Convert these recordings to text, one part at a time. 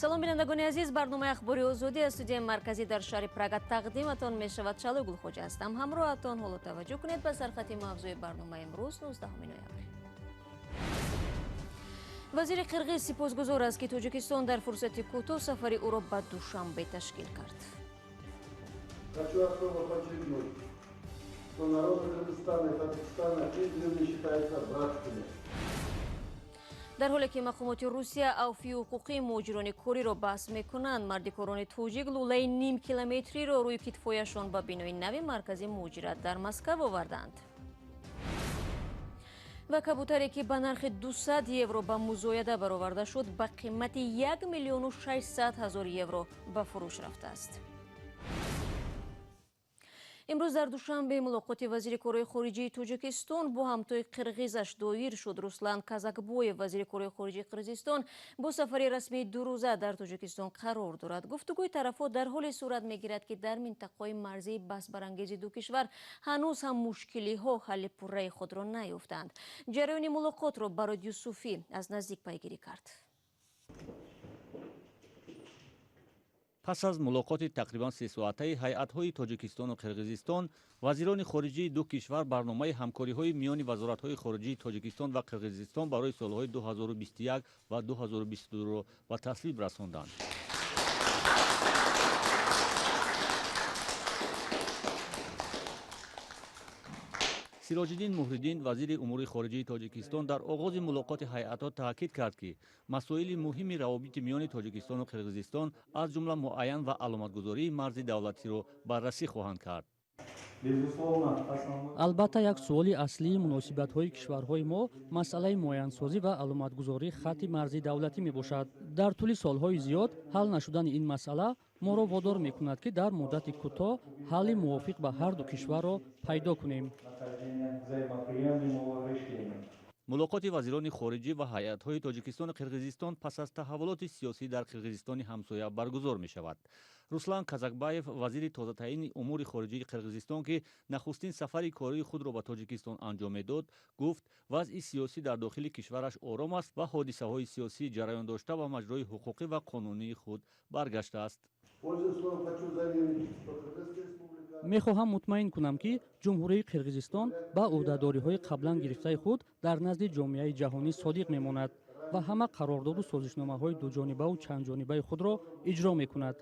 Салом, бинандагони азиз. Барномаи Ахбори Озодӣ аз студияи марказӣ дар шаҳри Прага тақдиматон мешавад. Шалои Гулхоҷа ҳастам ҳамроҳатон. Ҳоло таваҷҷӯҳ кунед ба сархати мавзӯи барномаи имрӯз, 19 ноябр. Вазири Қирғиз сипосгузор аст, ки Тоҷикистон дар фурсати кӯтоҳ сафари ӯро ба Душанбе ташкил кард. Хочу особо подчеркнуть, что народы Кыргызстана и Таджикистана издревле считаются братскими. Дар ҳоле ки мақомоти Русия авфи ҳуқуқии муҳоҷирони кориро баҳс мекунанд, мардикорони тоҷик лӯлаи нимкилометриро рӯи китфояшон ба бинои нави маркази муҳоҷират дар Москав оварданд. Ва кабутаре, ки ба нархи 200 евро ба музояда бароварда шуд, ба қимати 1 миллиону 600 ҳазор евро ба фурӯш рафтааст. Имрӯз дар Душанбе мулоқоти вазири корҳои хориҷии Тоҷикистон бо ҳамтои қирғизаш доир шуд. Руслан Казакбоев, вазири корҳои хориҷии Қирғизистон, бо сафари расмии дурӯза дар Тоҷикистон қарор дорад. Гуфтугӯи тарафҳо дар ҳоле сурат мегирад, ки дар минтақаҳои марзии баҳсбарангези ду кишвар ҳанӯз ҳам мушкилиҳо ҳалли пурраи худро наёфтаанд. Ҷараёни мулоқотро Барод Юсуфӣ аз наздик пайгирӣ кард. Пас аз мулоқоти тақрибан сесоатаи ҳайатҳои Тоҷикистону Қирғизистон, вазирони хориҷии ду кишвар барномаи ҳамкориҳои миёни вазоратҳои хориҷии Тоҷикистон ва Қирғизистон барои солҳои 2021 ва 2022-ро ба тасвиб расонданд. Сироҷиддин Муҳриддин, вазири умури хориҷии Тоҷикистон, дар оғози мулоқоти ҳайатҳо таъкид кард, ки масоили муҳими равобити миёни Тоҷикистону Қирғизистон, аз ҷумла муайян ва аломатгузории марзи давлатиро баррасӣ хоҳанд кард. Албатта, як суоли аслии муносибатҳои кишварҳои мо масъалаи муайянсозӣ ва аломатгузории хатти марзи давлатӣ мебошад. Дар тӯли солҳои зиёд ҳал нашудани ин масъала моро водор мекунад, ки дар муддати кӯтоҳ ҳалли мувофиқ ба ҳар ду кишварро пайдо кунем. Мулоқоти вазирони хориҷӣ ва ҳайатҳои Тоҷикистону Қирғизистон пас аз таҳаввулоти сиёсӣ дар Қирғизистони ҳамсоя баргузор мешавад. Руслан Казакбаев, вазири тозатаъини умури хориҷии Қирғизистон, ки нахустин сафари кории худро ба Тоҷикистон анҷом медод, гуфт, вазъи сиёсӣ дар дохили кишвараш ором аст ва ҳодисаҳои сиёсӣ ҷараён дошта ба маҷрои ҳуқуқӣ ва қонунии худ баргаштааст. Мехоҳам мутмаин кунам, ки Ҷумҳурии Қирғизистон ба ӯҳдадориҳои қаблан гирифтаи худ дар назди ҷомеаи ҷаҳонӣ содиқ мемонад ва ҳама қарордоду созишномаҳои дуҷонибаву чандҷонибаи худро иҷро мекунад.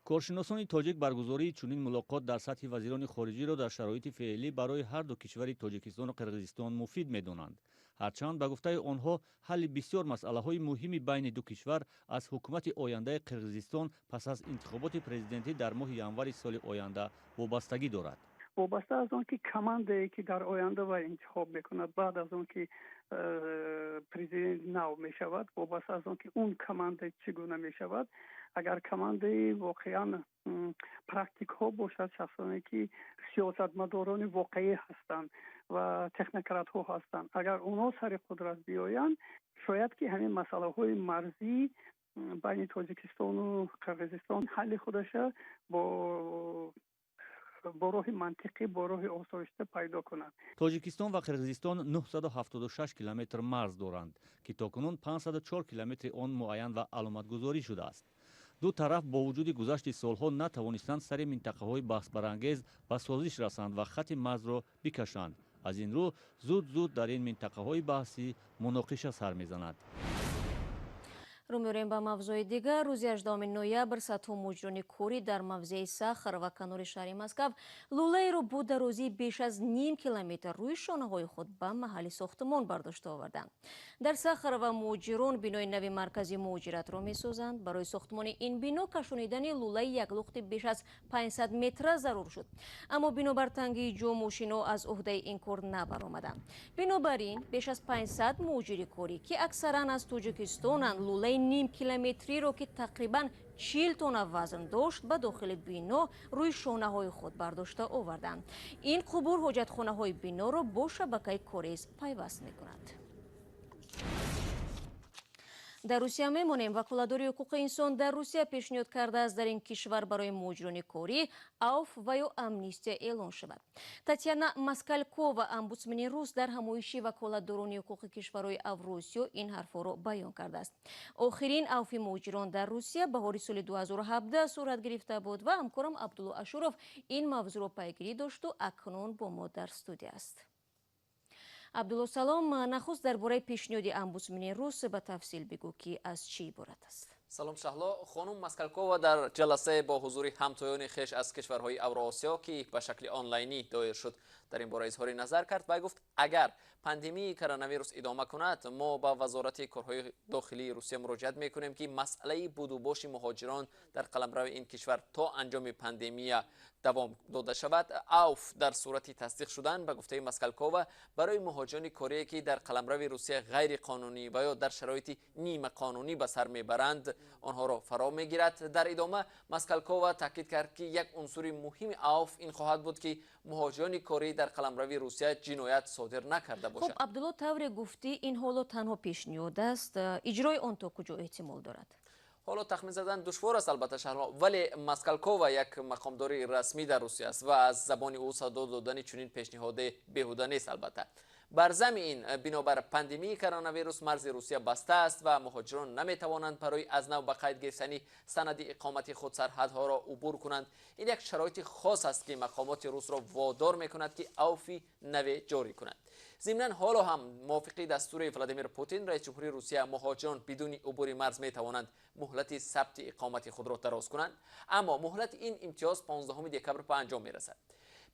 Коршиносони тоҷик баргузории чунин мулоқот дар сатҳи вазирони хориҷиро дар шароити феълӣ барои ҳар ду кишвари Тоҷикистону Қирғизистон муфид медонанд. Ҳарчанд, ба гуфтаи онҳо, ҳалли бисёр масъалаҳои муҳими байни ду кишвар аз ҳукумати ояндаи Қирғизистон пас аз интихоботи президентӣ дар моҳи январи соли оянда вобастагӣ дорад. Вобаста аз он ки командае, ки дар оянда вай интихоб мекунад, баъд аз он ки президент нав мешавад, вобаста аз он ки он команда чӣ гуна мешавад, агар командаи воқеан практикҳо бошад, шахсоне ки сиёсатмадорони воқеӣ ҳастанд ва технократҳо ҳастанд, агар онҳо сари қудрат биёянд, шояд ки ҳамин масъалаҳои марзӣ байни Тоҷикистону Қирғизистон ҳалли худаша бо роҳи мантиқӣ, бо роҳи осоишта пайдо кунад. Тоҷикистон ва Қирғизистон 976 километр марз доранд, ки то кунун 504 километри он муайян ва аломатгузорӣ шудааст. Ду тараф бо вуҷуди гузашти солҳо натавонистанд сари минтақаҳои баҳсбарангез ба созиш расанд ва хатти марзро бикашанд. Аз ин рӯ зуд-зуд дар ин минтақаҳои баҳсӣ муноқиша сар мезанад. Рӯ меорем ба мавзӯи дигар. Рӯзи 18 ноябр садҳо муҳоҷирони корӣ дар мавзеи Сахар ва канори шаҳри Москав лӯлаеро бо дарозии беш аз ним километр рӯи шонаҳои худ ба маҳалли сохтмон бардошта оварданд. Дар Сахарова муҳоҷирон бинои нави маркази муҳоҷиратро месозанд. Барои сохтмони ин бино кашонидани лӯлаи яклухти беш аз 500 метра зарур шуд. Аммо бинобар тангии ҷо мошинҳо аз ӯҳдаи ин кор набаромаданд. Бинобар ин беш аз 500 муҳоҷири корӣ, ки аксаран аз Тоҷикистонанд, лӯлаи ним километриро, ки тақрибан 40 тонна вазн дошт, ба дохили бино рӯи шонаҳои худ бардошта оварданд. Ин қубур ҳоҷатхонаҳои биноро бо шабакаи корез пайваст мекунад. Дар Русия мемонем. Ваколатдори ҳуқуқи инсон дар Русия пешниҳод кардааст, дар ин кишвар барои муҳоҷирони корӣ авф ва ё амнистия эълон шавад. Татьяна Москалькова, омбудсмени рус, дар ҳамоиши ваколатдорони ҳуқуқи кишварҳои Авросиё ин ҳарфҳоро баён кардааст. Охирин авфи муҳоҷирон дар Русия баҳори соли 2017 сурат гирифта буд ва ҳамкорам Абдулло Ашуров ин мавзӯъро пайгирӣ дошту акнун бо мо дар студия аст. Абдулло, салом. Нахуст дар бораи пешниҳоди омбудсмени рус ба тафсил бигӯ, ки аз чӣ иборат аст. Салом, Шаҳло. Хонум Москалькова дар ҷаласае бо ҳузури ҳамтоёни хеш аз кишварҳои Авроосиё, ки ба шакли онлайнӣ доир шуд, дар ин бора изҳори назар кард. Вай гуфт, агар пандемияи коронавирус идома кунад, мо ба Вазорати корҳои дохилии Русия муроҷиат мекунем, ки масъалаи будубоши муҳоҷирон дар қаламрави ин кишвар то анҷоми пандемия давом дода шавад. Авф дар сурати тасдиқ шудан, ба гуфтаи Москалькова, барои муҳоҷирони корие, ки дар қаламрави Русия ғайриқонунӣ ва ё дар шароити нимақонунӣ ба сар мебаранд, онҳоро фаро мегирад. Дар идома Москалькова таъкид кард, ки як унсури муҳими авф ин хоҳад буд, ки муҳоҷирони корӣ дар қаламрави Русия ҷиноят содир накарда бошанд. Хуб, Абдулло, тавре гуфтӣ, ин ҳоло танҳо пешниҳод аст. Иҷрои он то куҷо эҳтимол дорад? Ҳоло тахмин задан душвор аст, албатта, Шаҳло, вале Москалькова як мақомдори расмӣ дар Русия аст ва аз забони ӯ садо додани чунин пешниҳоде беҳуда нест. Албатта, бар зами ин, бинобар пандемияи коронавирус марзи Русия баста аст ва муҳоҷирон наметавонанд барои аз нав ба қайд гирифтани санади иқомати худ сарҳадҳоро убур кунанд. Ин як шароити хос аст, ки мақомоти русро водор мекунад, ки авфи наве ҷорӣ кунанд. Зимнан, ҳоло ҳам мувофиқи дастури Владимир Путин, раис ҷумҳури Русия, муҳоҷирон бидуни убури марз метавонанд муҳлати сабти иқомати худро дароз кунанд, аммо муҳлати ин имтиёз 15 декабр ба анҷом мерасад.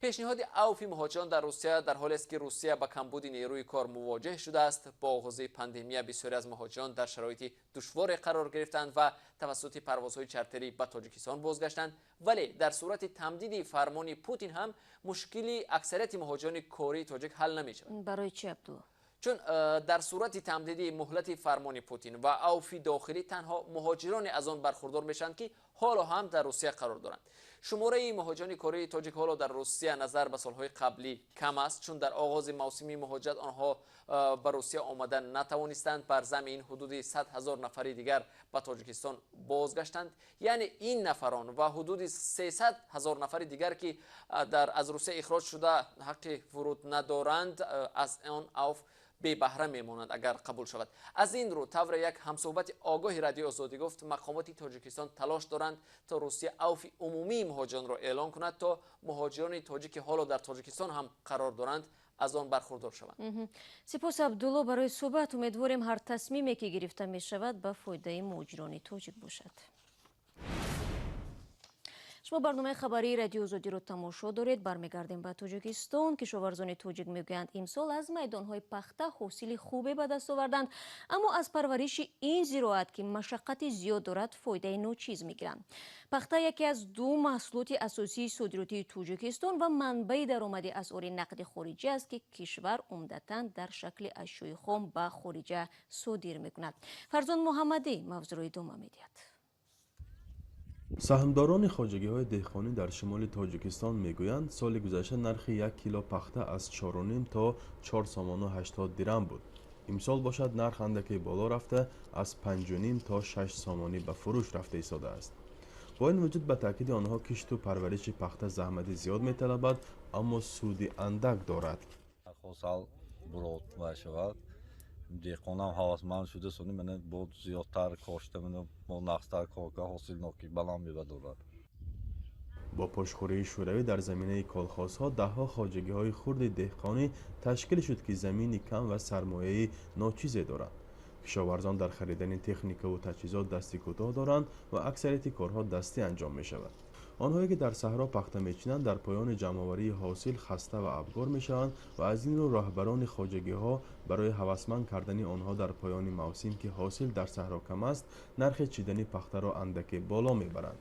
Пешниҳоди авфи муҳоҷирон дар Русия дар ҳолест, ки Русия ба камбуди нерӯи кор мувоҷеҳ шудааст. Бо оғози пандемия бисёре аз муҳоҷирон дар шароити душворе қарор гирифтанд ва тавассути парвозҳои чартерӣ ба Тоҷикистон бозгаштанд. Вале дар сурати тамдиди фармони Путин ҳам мушкили аксарияти муҳоҷирони кории тоҷик ҳал намешавад. Барои чӣ, Абдулло? Чун дар сурати тамдиди муҳлати фармони Путин ва авфи дохилӣ танҳо муҳоҷироне аз он бархурдор мешаванд, ки ҳоло ҳам дар Русия қарор доранд. Шумораи муҳоҷирони кории тоҷик ҳоло дар Русия назар ба солҳои қаблӣ кам аст, чун дар оғози мавсими муҳоҷират онҳо ба Русия омада натавонистанд. Бар зами ин, ҳудуди 100 000 нафари дигар ба Тоҷикистон бозгаштанд. Яъне ин нафарон ва ҳудуди 300 000 нафари дигар, ки аз Русия ихроҷ шуда, ҳаққи вуруд надоранд, аз он авф бебаҳра мемонанд, агар қабул шавад. Аз ин рӯ, тавре як ҳамсӯҳбати огоҳи Радиои Озодӣ гуфт, мақомоти Тоҷикистон талош доранд, то Русия авфи умумии муҳоҷиронро эълон кунад, то муҳоҷирони тоҷик, ки ҳоло дар Тоҷикистон ҳам қарор доранд, аз он бархурдор шаванд. Сипос, Абдулло, барои суҳбат. Умедворем, ҳар тасмиме ки гирифта мешавад, ба фоидаи муҳоҷирони тоҷик бошад. Шумо барномаи хабарии Радиои Озодиро тамошо доред. Бармегардем ба Тоҷикистон. Кишоварзони тоҷик мегӯянд, имсол аз майдонҳои пахта ҳосили хубе ба даст оварданд, аммо аз парвариши ин зироат, ки машаққати зиёд дорад, фоидаи ночиз мегиранд. Пахта яке аз ду маҳсулоти асосии содиротии Тоҷикистон ва манбаи даромади асъори нақди хориҷӣ аст, ки кишвар умдатан дар шакли ашёи хом ба хориҷа содир мекунад. Фарзон Муҳаммадӣ мавзӯъро идома медиҳад. Саҳмдорони хоҷагиҳои деҳқонӣ дар шимоли Тоҷикистон мегӯянд, соли гузашта нархи як кило пахта аз 4,5 то 4 сомону 80 дирам буд. Имсол бошад, нарх андаке боло рафта, аз 5,5 то 6 сомонӣ ба фурӯш рафта истодааст. Бо ин вуҷуд, ба таъкиди онҳо, кишту парвариши пахта заҳмати зиёд металабад, аммо суди андак дорад. Хосал бурод шавад, деҳқонам ҳавасманд шуда, сони мана бо зиёдтар кошта, мана бо нағзтар кор ка, ҳосилнокӣ баланд мебардорад. Бо пошхӯрии Шӯравӣ дар заминаи колхозҳо даҳҳо хоҷагиҳои хурди деҳқонӣ ташкил шуд, ки замини кам ва сармояи ночизе доранд. Кишоварзон дар харидани техникаву таҷҳизот дасти кӯтоҳ доранд ва аксарияти корҳо дастӣ анҷом мешавад. Онҳое, ки дар саҳро пахта мечинанд, дар поёни ҷамъоварии ҳосил хаста ва абгор мешаванд ва аз ин рӯ роҳбарони хоҷагиҳо барои ҳавасманд кардани онҳо дар поёни мавсим, ки ҳосил дар саҳро кам аст, нархи чидани пахтаро андаке боло мебаранд.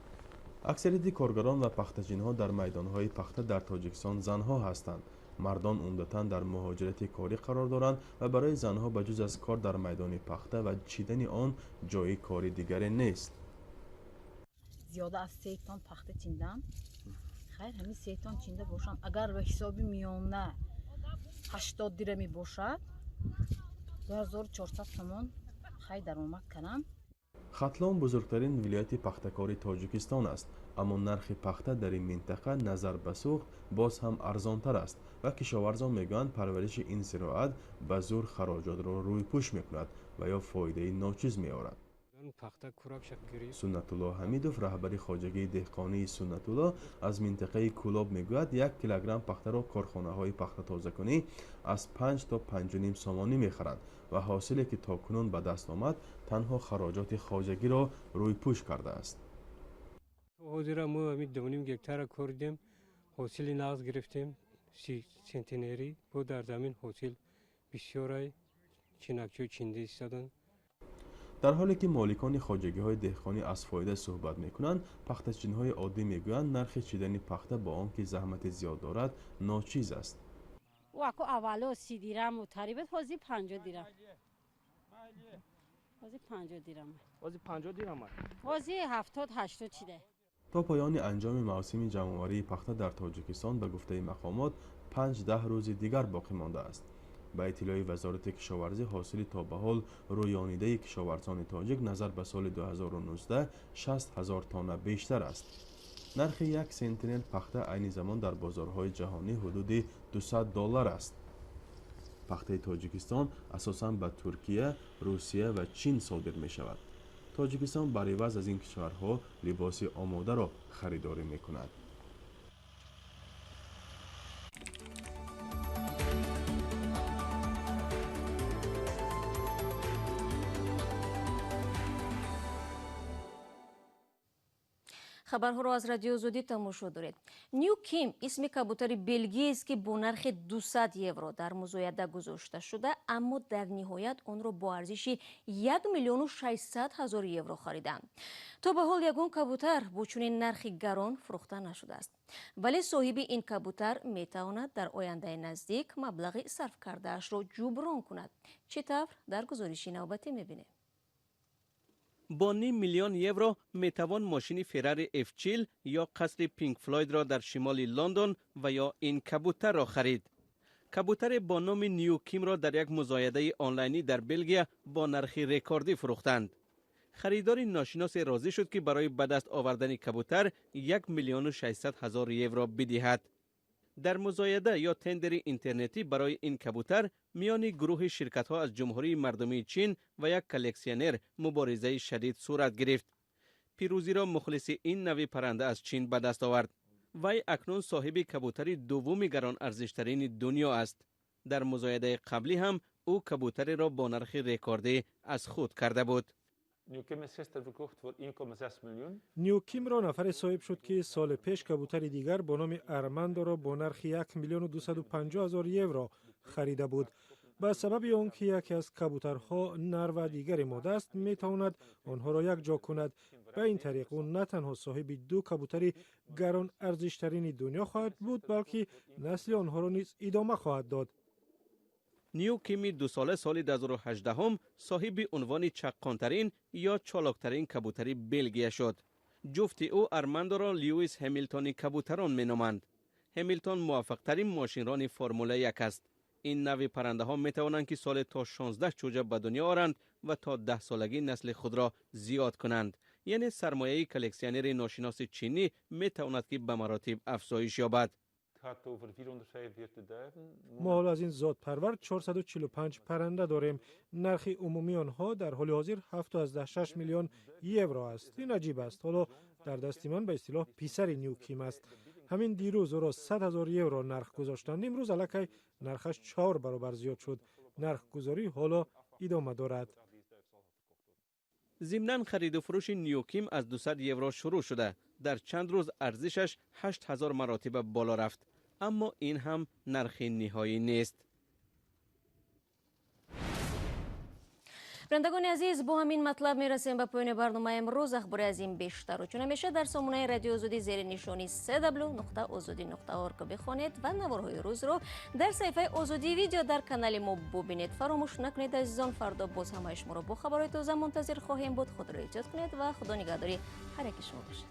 Аксарияти коргарон ва пахтачинҳо дар майдонҳои пахта дар Тоҷикистон занҳо ҳастанд. Мардон умдатан дар муҳоҷирати корӣ қарор доранд ва барои занҳо ба ҷуз аз кор дар майдони пахта ва чидани он ҷойи кори дигаре нест. Зиёда аз 3 тон пахта чиндам. Хайр, ҳамин 3 тон чинда бошам, агар ба ҳисоби миёна 80 дирами бошад, 2400 сомон. Хай даромад кардам. Хатлон бузургтарин вилояти пахтакори Тоҷикистон аст, аммо нархи пахта дар ин минтақа назар ба Суғд боз ҳам арзонтар аст ва кишоварзон мегӯянд, парвариши ин зироат ба зур хароҷотро рӯйпӯш мекунад ва ё фоидаи ночиз меорад. Суннатулло Ҳамидов, раҳбари хоҷагии деҳқонии Суннатулло аз минтақаи Кӯлоб, мегӯяд, 1 килограмм пахтаро корхонаҳои пахтатозакунӣ аз 5 то 5,5 сомонӣ мехаранд ва ҳосиле, ки то кунун ба даст омад, танҳо хароҷоти хоҷагиро рӯйпӯш кардааст. Ҳозира мо ҳамин 2,5 гектара коридем, ҳосили нағз гирифтем, 30 центнерӣ бо дар замин ҳосил бисёрай, чинакчӯ чинда истодан. Дар ҳоле ки моликони хоҷагиҳои деҳқонӣ аз фоида суҳбат мекунанд, пахтачинҳои оддӣ мегӯянд, нархи чидани пахта бо он ки заҳмати зиёд дорад, ночиз аст. Ваку аввало 30 дираму тари буд, ҳозир 50 дирам, ҳозир 50 дирам. Ҳозир 50 дирам. Ҳозир 70-80 чиде. То поёни анҷоми мавсими ҷамъоварии пахта дар Тоҷикистон, ба гуфтаи мақомот, 5-10 рӯзи дигар боқӣ мондааст. Ба иттилои Вазорати кишоварзӣ, ҳосили то ба ҳол рӯёнидаи кишоварзони тоҷик назар ба соли 2019 60 ҳазор тонна бештар аст. Нархи 1 центнер пахта айни замон дар бозорҳои ҷаҳонӣ ҳудуди 200 доллар аст. Пахтаи Тоҷикистон асосан ба Туркия, Русия ва Чин содир мешавад. Тоҷикистон бар иваз аз ин кишварҳо либоси омодаро харидорӣ мекунад. Хабарҳоро аз Радиои Озодӣ тамошо доред. Ню Ким исми кабутари белгиест, ки бо нархи 200 евро дар музояда гузошта шуда, аммо дар ниҳоят онро бо арзиши 1 миллиону 600 ҳазор евро хариданд. То ба ҳол ягон кабутар бо чунин нархи гарон фурӯхта нашудааст, вале соҳиби ин кабутар метавонад дар ояндаи наздик маблағи сарф кардаашро ҷуброн кунад. Чӣ тавр, дар гузориши навбатӣ мебинем. Бо ним миллион евро метавон мошини Феррари F40 ё қасри Пинк Флойдро дар шимоли Лондон ва ё ин кабутарро харид. Кабутаре бо номи Нью Кимро дар як музоядаи онлайнӣ дар Белгия бо нархи рекордӣ фурӯхтанд. Харидори ношиносе розӣ шуд, ки барои ба даст овардани кабутар 1 миллиону 600 ҳазор евро бидиҳад. Дар музояда ё тендери интернетӣ барои ин кабутар миёни гурӯҳи ширкатҳо аз Ҷумҳурии Мардумии Чин ва як коллексионер муборизаи шадид сурат гирифт. Пирӯзиро мухлиси ин нави парранда аз Чин ба даст овард. Вай акнун соҳиби кабутари дуввуми гаронарзиштарини дунё аст. Дар музоядаи қаблӣ ҳам ӯ кабутареро бо нархи рекордӣ аз худ карда буд. Нюкимро нафаре соҳиб шуд, ки соли пеш кабутари дигар бо номи Армандоро бо нархи 1 миллиону 250 ҳазор евро харида буд. Ба сабаби он ки яке аз кабутарҳо нар ва дигаре мода аст, метавонад онҳоро якҷо кунад. Ба ин тариқ ӯ на танҳо соҳиби ду кабутари гарон арзиштарини дунё хоҳад буд, балки насли онҳоро низ идома хоҳад дод. Нью Кими дусола соли 2018 соҳиби унвони чаққонтарин ё чолоктарин кабутари Белгия шуд. Ҷуфти ӯ Армандоро Льюис Ҳемилтони кабутарон меноманд. Ҳемилтон муваффақтарин мошинрони Формула 1 аст. Ин нави паррандаҳо метавонанд, ки соле то 16 чӯҷа ба дунё оранд ва то 10-солагӣ насли худро зиёд кунанд. Яъне сармояи коллексионери ношиноси чинӣ метавонад, ки ба маротиб афзоиш ёбад. Мо ҳоло аз ин зотпарвар 445 парранда дорем. Нархи умумии онҳо дар ҳоли ҳозир 7,6 миллион евро аст. Ин аҷиб аст. Ҳоло дар дасти ман ба истилоҳ писари Нюким аст. Ҳамин дирӯз ӯро 100 ҳазор евро нарх гузоштанд. Имрӯз аллакай нархаш чор баробар зиёд шуд. Нархгузорӣ ҳоло идома дорад. Зимнан, хариду фурӯши Нюким аз 200 евро шурӯъ шуда, дар чанд рӯз арзишаш 8000 маротиба боло рафт, аммо ин ҳам нархи ниҳоӣ нест. Бинандагони азиз, бо ҳамин матлаб мерасем ба поёни барномаи имрӯз. Ахбори аз ин бештару чун ҳамеша дар сомонаи Радиои Озодӣ зери нишони cw.ozodi.org бихонед ва наворҳои рӯзро дар саҳифаи Озодӣ Видео дар канали мо бубинед. Фаромӯш накунед, азизон, фардо боз ҳамаи шуморо бо хабарҳои тоза мунтазир хоҳем буд. Худро эҳтиёт кунед ва Худо нигаҳдори ҳар яки шумо бошад.